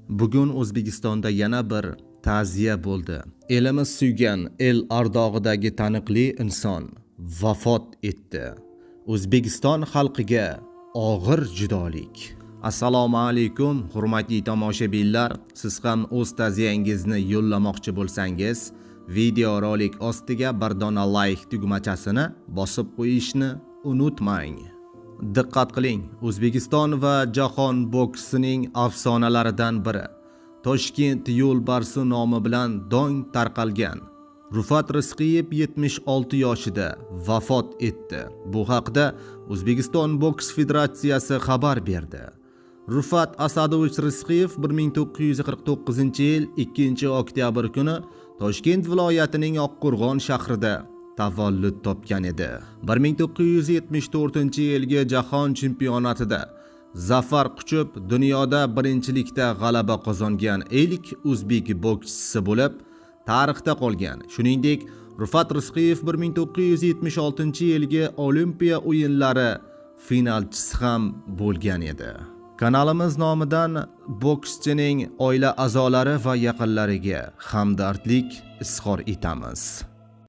Bugun O'zbekistonda yana bir ta'ziya bo'ldi. Elimiz suygan, el ardog'idagi taniqli inson vafot etdi. O'zbekiston xalqiga og'ir judolik. Assalomu alaykum, hurmatli tomoshabinlar. Siz ham o'z ta'ziyangizni yo'llamoqchi bo'lsangiz, video rolik ostiga bir dona like tugmachasini bosib qo'yishni unutmang. Diqqat qiling, O'zbekiston va jahon boksining afsonalaridan biri Toshkent yo'lbarsi nomi bilan dong tarqalgan Rufat Rizqiyev 76 yoshida vafot etdi. Bu haqda O'zbekiston boks federatsiyasi xabar berdi. Rufat Asadovich Rizqiyev 1949-yil 2-oktyabr kuni Toshkent viloyatining Oqqo'rg'on shahrida tavallud topgan edi. 1974-yilgi jahon chempionatida zafar quchib, dunyoda birinchilikda g'alaba qozongan ilk o'zbek bokschisi bo'lib tarixda qolgan. Shuningdek, Rufat Rizqiyev 1976-yilgi Olimpiya o'yinlari finalchisi ham bo'lgan edi. Kanalimiz nomidan bokschining oila a'zolari va yaqinlariga hamdardlik izhor etamiz.